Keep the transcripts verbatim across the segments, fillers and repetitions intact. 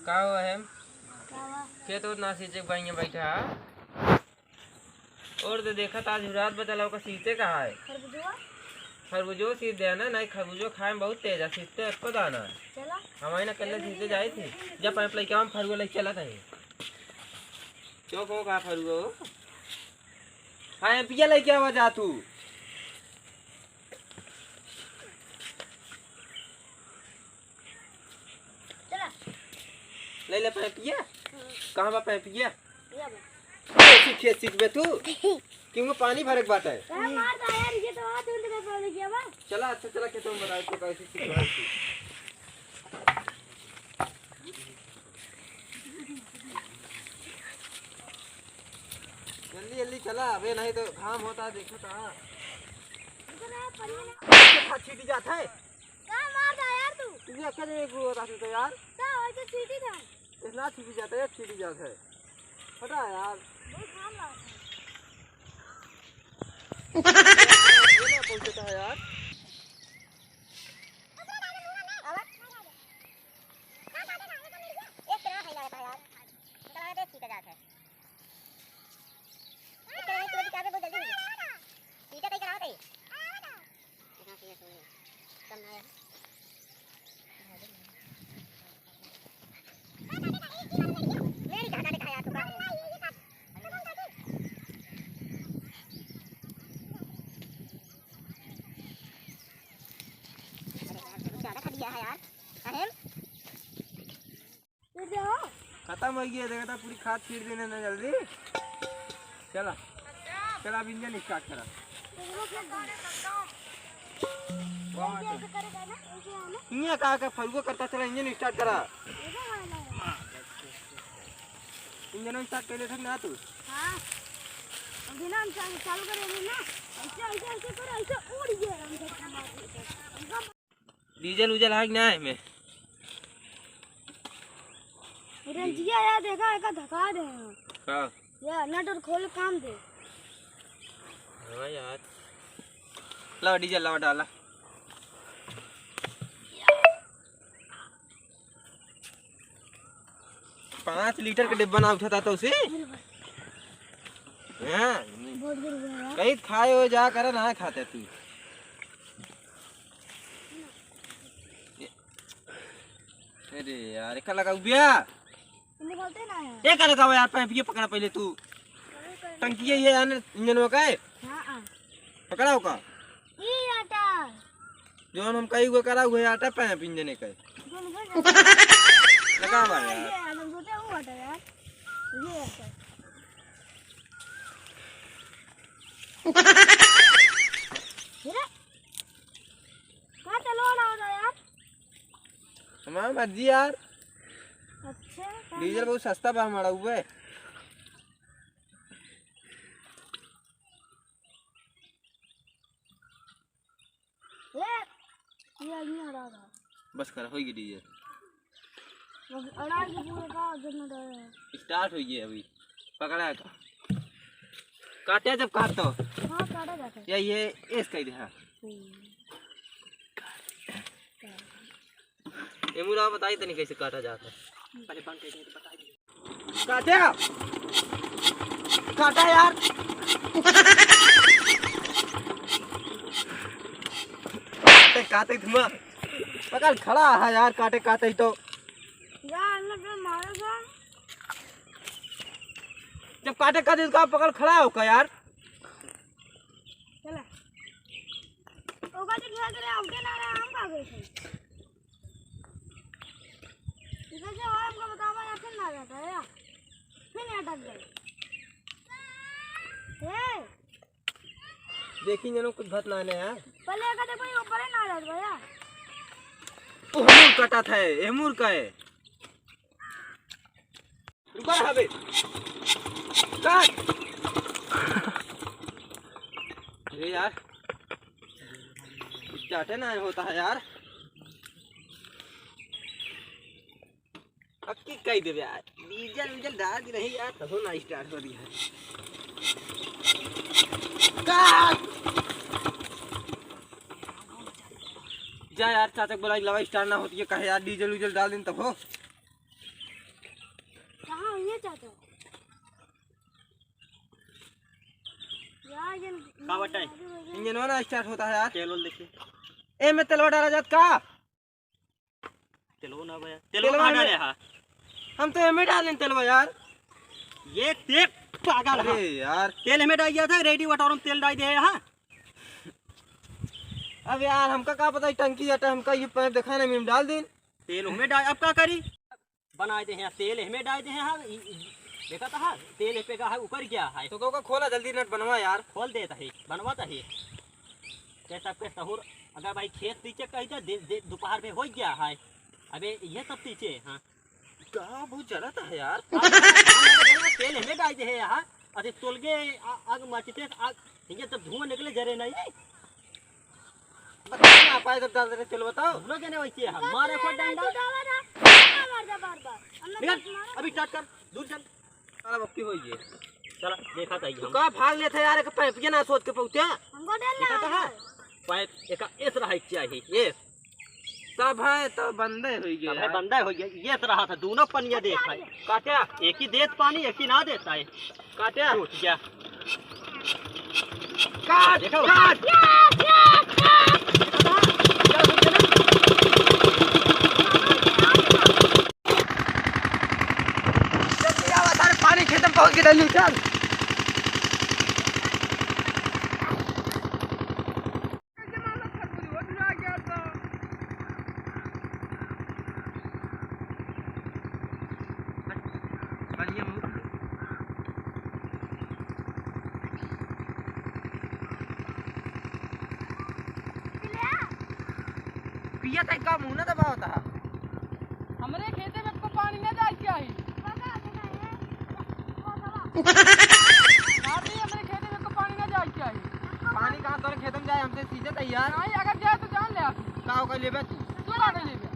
का हो अहम? का बा? के तो ना सींचे के बाइया बैठा है। और तो देखा, आज रात बतला का सींचे कहा है? खरबूजवा? खरबूजो सींच देना, नहीं खरबूजो खाए में बहुत तेज है, सींचते अक्को दाना। चला। हमारे ना कल सींचे जाए थे, जब पाइप लेके हम फरुआ लेके चला था। क्यों को का फरुआ हो? हाँ, पिया लेके आवा जा तू। चला। ले ले पैपिया। हम्म। कहाँ बा पैपिया? ये बा। ए, सीखे सीखबे तू? क्यों पानी भरे के बात है? अरे मार दा यार, ये तो हाथ उल्ट कर पड़ गया बा। चला, अच्छा, चला, खेतों में बताओ तो कैसे सीखबे तू। जल्दी, जल्दी चला, अबे नहीं तो घाम होता है, देखो तो। इतना पानी ना। अच्छा, छीटी जात है। का मार दा यार तू? तू भी अक्का जगह गुआ का तो यार। का वैसे छीटी था? इतना छीटी जाता है, छीटी जाता है। हटा यार। बहुत घाम लगा था। ये ना पहुंचता है यार। एक तरह है यार। निकल आया तो छीटा जाता है। एक तरह है, तुरंत क्या बहुत जल्दी हो गया। छीटा कहीं कराओ कहीं। खत्म होइ गया, देखा था पूरी खाद छीट देने ना जल्दी। चला, चला, अब इंजन स्टार्ट करा। हियाँ का, का फरुआ करता, चला इंजन स्टार्ट करा। इंजन स्टार्ट कर ले ना तू। हाँ। अभी ना हम चालू, चालू करेंगे ना। ऐसे, ऐसे, ऐसे करो, ऐसे उड़ गया हम सब। डीजल उजल है कि ना एमे? रंजिया यार देखा, एका धका दे। का? या नट और खोल काम दे। हाँ यार। लाओ डीजल लाओ डाला। पाँच लीटर के डिब्बा ना उठाता तो उसे। हाँ। बहुत गिर गया यार। कहीं खाए हो जा करे ना खाते तू। अरे यार, एका लगाऊ बिया। निकलते ना है। एका लगाओ यार, पाइप ये पकड़ा पहले तू। टंकी ये है यार, इंजन वो का है? हाँ, हाँ। पकड़ा हो का? ई आटा। जौन हम कई गो करा हुए आटा पाइप इंजन का है। लगा बा यार। ये आटा, हम सोचे वो आटा यार। ये आटा। अरे। कहाँ चलो रहा हो यार? हमारा मर्जी यार। अच्छा, डीजल बहुत सस्ता बा हमारा हुए। ए, ये आदमी हरा रहा। बस कर, होई गई डीजल। बस अड़ाई के पूरे का जन्म रहा है। स्टार्ट होई गई अभी। पकड़ा है का? काटे जब काट तो। हाँ, काटा जाता है। या ये एस कह दे, हाँ। हम्म। ये मुरा बताई तनी कैसे काटा जाता है। पहले बंद कर दे तो बताई दे। काटे? काटा यार। काटे, काटे धुआं। पकड़ खड़ा है यार, काटे, काटे ही तो। यार, मतलब मारो तो। जब काटे, काटे इसका पकड़ खड़ा हो का यार। चला। ओका तो क्या करे, आउटे ना रहा, हम का करे थे? इधर से और हमको बतावा, या फिर ना जाता है, या फिर नहीं अटक गए। ए! देखी जनो कुछ भत ना आने यार। पहले का देखो, ये ऊपर ही ना जाता भैया। ओ, हमूर कटा था, हमूर का है। रुका रहा बे। काट। अरे यार, स्टार्ट ना होता है यार। अब की कह देबे यार, डीजल उजल डाल दी नहीं यार, तब ना स्टार्ट हो रही है। काट। जा यार, चाचा के बोला, लवा स्टार्ट ना होती है, कहे यार, डीजल उजल डाल दिन तब हो। कहाँ हुई है चाचा? यार, ये का बताई? इंजनवा ना start होता है यार। तेल ओल देखी। ए में तेलवा डाला जात का? तेलवा ना भैया। तेलवा तेलवा कहाँ में डाले हा? हम तो एमे डालें तेलवा यार। ये देख पागल है। अरे यार। तेल हमें डाल दिया था, रेडी वाटर में तेल डाल दे यहाँ। अब यार, हमका का पता, टंकी जाता, हमका ये पाइप देखा ना, हम डाल दें। तेल हमें डाल, अब का करी? बनाए दे हैं, तेल हमें डाल दे हैं, हाँ, ई, ई, देखा था, हाँ, तेल पे का है, ऊपर गया है। तो का खोला जल्दी, नट बनवा यार। खोल देता है, बनवाता है। ते सबके सहूर, अगर भाई खेत पीछे कही तो दे, दे, दोपहर में हो गया है। अबे ये सब पीछे, हाँ। का बहुत जलत है यार। तेल हमें डाल दे है यहाँ। अरे तोल के आ-, आग मचते आग, ये तब धुआं निकले जरे नहीं। पता ना पाए जब डाल दे तेल बताओ। हम लोग ने वैसे है, मारे को डंडा। बार, बार, बार, बार। निकल, अभी start कर, दूर चल। साला बक्की होई गए। चला, देखा था तू हम। का भाग लेत है यार, एक पाइप के ना सोच के पहुँचे। हमको डर देखा लगा था? पाइप एक एस रहा चाहिए, एस। सब है तो बंदे होई गए सब है यार। बंदे होई गए, एस रहा था, दोनों पनिया देत है। काट्या? एक ही देत पानी, एक ही ना देता है। काट्या? टूट गया। काट, देखो। काट। जल्दी आवा, सारे पानी खेत में पहुंच के डालू, चल। पिया तई का मुंह ना दबावता। हमरे खेते में को पानी ना जाए के आही। काट दी, हमरे खेते में को पानी ना जाए के आही। पानी कहाँ तोरे खेत में जाए, हमसे सीधे तैयार। नहीं, अगर जाए तो जान ले आप। का होकर लेबे तू? तू काट लेबे।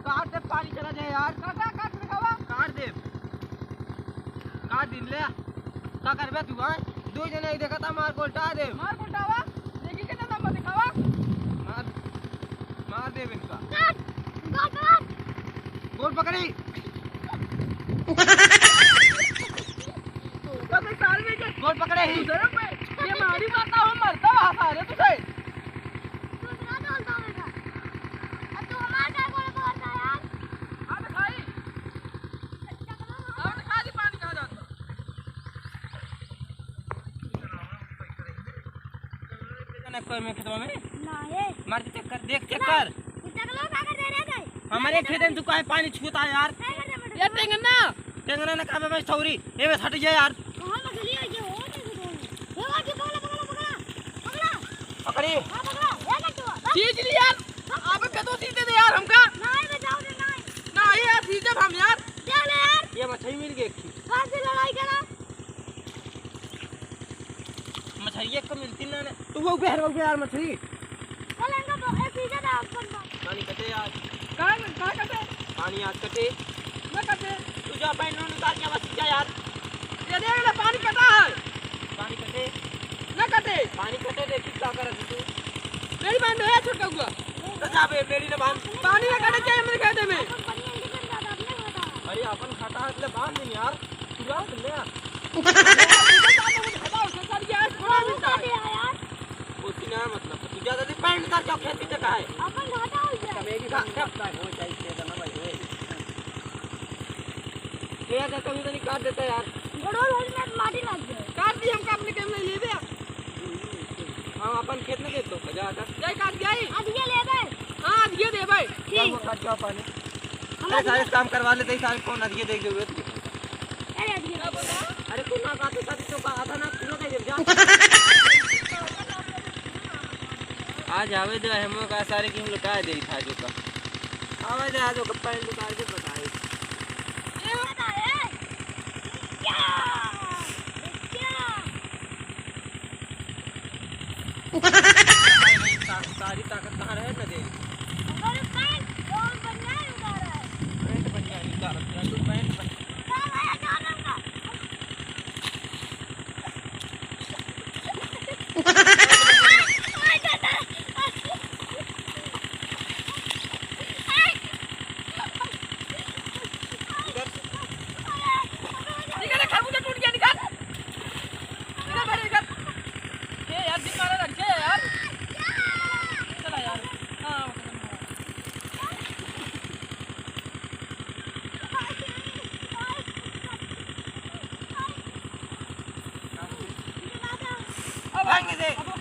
काट दे, पानी चला जाए यार। काटा, काट दिखावा। काट दे। काट दिन ले। का करबे तू, आय? दो जने ही देखा था, मार गोलटा दे। मार गोलटावा। देखी कितना दम दिखावा। मार, मार दे इनका। काट, काट, काट। गोल पकड़ी। गोल पकड़े ही। ये मारी मारता हूँ, मरता वहाँ सारे तुझे। दूसरा डालता हूँ बेटा। अब तू हमारा क्या गोल पकड़ता है यार? हाँ, दिखाई। अब दिखा दी पानी कहाँ जाता। ना कोई में खेतवा में? ना है। मार के check कर, देख check कर। चकलो का कर दे रे गए। हमारे खेत में तू काहे पानी छूता है यार? ये टेंगना। टेंगना ना काबे भाई सौरी। ए बे हट जा यार। कहाँ मछली है ये? हो नहीं कुछ। ये वाला पकड़ा, पकड़ा, पकड़ा। पकड़ा। पकड़ी। हाँ, पकड़ा। ये लट्टू। खींच ली यार। अबे पे तो सीधे दे यार हमका। नहीं, मैं जाऊँ नहीं। नहीं यार, सीधे हम यार। चल यार। ये मछली मिल गई। कहाँ से लड़ाई करा? मछरिया को मिलती ना, ना। तू वो उबे हर, उबे यार मछली। कल इनका तो ऐसे ही ज्यादा अपन बात। पानी कटे आज। का, का कटे? पानी आज कटे। ना कटे। तू जा पैंट नून उतार के बस जा यार। ये देख ले, पानी कटा है। पानी कटे। ना कटे। पानी कटे, देखी का करत तू। मेरी बहन है छोटा हुआ। तो जा बे, मेरी ना बांध। पानी ना कटे चाहिए मेरे खेते में। अपन बनिया इनके साथ ज्यादा अपने होता है। अरे अपन खाता है, इसलिए बांध नहीं यार। तू जा, सुन ले यार। हटाओ, उसे सर, ये आज थोड़ा भी उतार। उसी ना मतलब, तू ज्यादा नहीं, पैंट उतार के खेत पीछे का है। अपन घाटा हो गया। मेरी बात करता है, वो चाहिए, दे देना भाई, ओए। ले आ, जाता हूँ, तो नहीं काट देता यार। गड़ोल होल में माटी लग गया। काट दी, हमका अपने टाइम में ले दे। हाँ, अपन खेत में देख तो, मजा आता। जाई काट जाई। आज ये ले बे। हाँ, आज ये दे भाई। ठीक। हम खर्चा पानी। हम अरे, सारे काम करवा लेते ही, सारे फोन आज ये देख जरूरत। अरे, आज ये। अरे, तू ना काटे, काटे तो का आधा ना पूरा दे दे, जा। आज आवे दे, हम का सारे की हम लुटा दे था जो का। आवे दे, आज ओकर पैंट उतार के बताई। ये बता, ए? क्या? क्या? भाई, भाई, सा-, सारी ताकत कहाँ रहे न दे? हमारे पैंट और बनियान उतारा है। पैंट बनियान उतारा, तू पैंट बनियान। भाग दे।